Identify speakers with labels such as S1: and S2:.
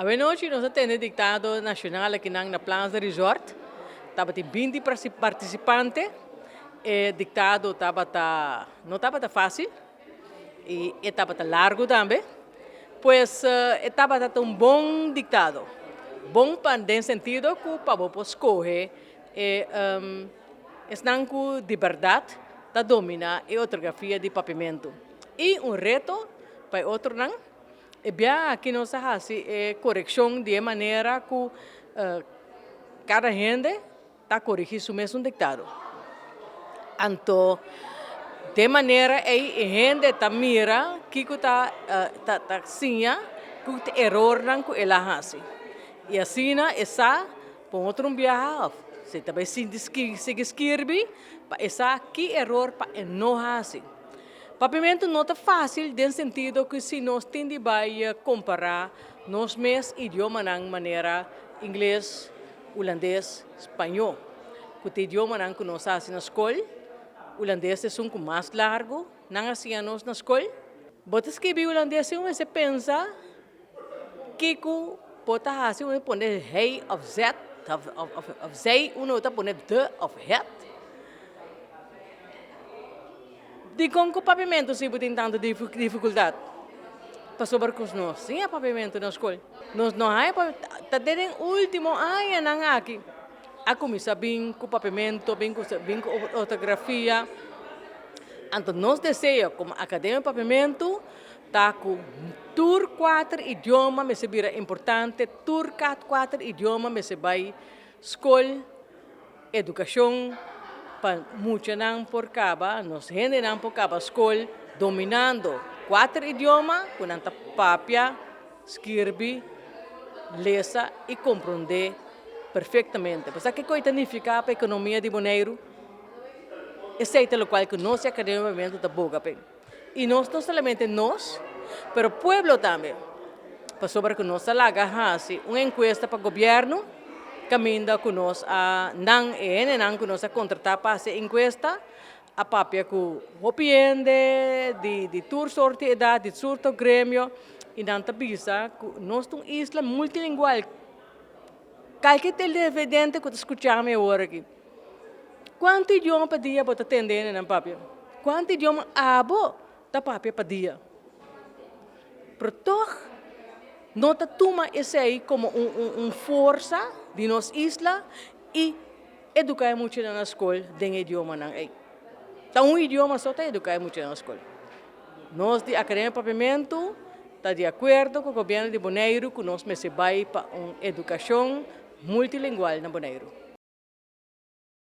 S1: Awenochi nos a tene diktado nashonal akinan na Plaza Resort. Tabatin binti partisipante. E diktado tabata no tabata fásil i e tabata largu tambe. Pues e tabata ta un bon diktado. Bon pa den sentido ku pa bo por skohe e esnan ku di bèrdat ta dominá e ortografia di papiamentu. I un reto pa e otronan. E biaha aki nos a hasi e korekshon di e manera ku kada hende ta korigí su mesun diktado. Anto den manera ei e hende ta mira kiko ta ta siña ku ta erornan ku el a hasi. I asina e sa pon otro un biaha òf si ta bai sinti sigui skirbi pa e sa ki eror pa e no hasi. Papiamentu no ta fásil den sentido ku si nos tin di bai kompará nos mes idiomanan manera ingles, hulandes, spañó, ku ta idiomanan ku nos a hasi na skol. Hulandes ta esun ku mas largu nan a siña nos na skol. Bo ta skibi hulandes sin mester pensa kiko bo ta hasi, bo ta pone hij òf zet òf zij, uno ta pone de òf het. Dikon ku papiamentu si bo tin tantu difikultat? Pasobra ku nos siña papiamentu na skol. Nos no haña papiamentu. Ta den e último añanan aki a kuminsá bin ku papiamentu, bin ku bin ku ortografia. Anto nos deseo komo Akademia di Papiamentu ta ku tur kuater idioma mester bira importante, tur kuater idioma mester bai skol. Edukashon pa muchanan por kaba, nos hendenan por kaba skol dominando kuater idioma ku nan ta papia, skirbi, lesa i komprondé perfektamente. Bo sa kiko ei ta nifiká pa ekonomia di Boneiru? Esei ta lokual ku nos di Akademia di Papiamentu ta boga p'e. I nos no solamente nos, pero pueblo tambe. Pasobra ku nos a laga hasi un enkuesta pa gobièrnu kaminda ku nos a nan e hendenan ku nos a kontratá pa hasi e enkuesta a papia ku hopi hende di di tur sorto di edat, di surto gremio i nan ta bisa ku nos ta un isla multilingual. Kalke televidente ku ta skucha mi awor aki. Kuantu idioma pa dia bo ta tende hendenan papia? Kuantu idioma abo ta papia pa dia? Pero tog no ta tuma esei komo un un un forsa di nos isla i eduká e muchanan na skol den e idiomanan ei. Ta un idioma so ta eduká e muchanan na skol. Nos di Akademia Papiamentu ta di akuerdo ku gobièrnu di Boneiru ku nos mester bai pa un edukashon multilingual na Boneiru.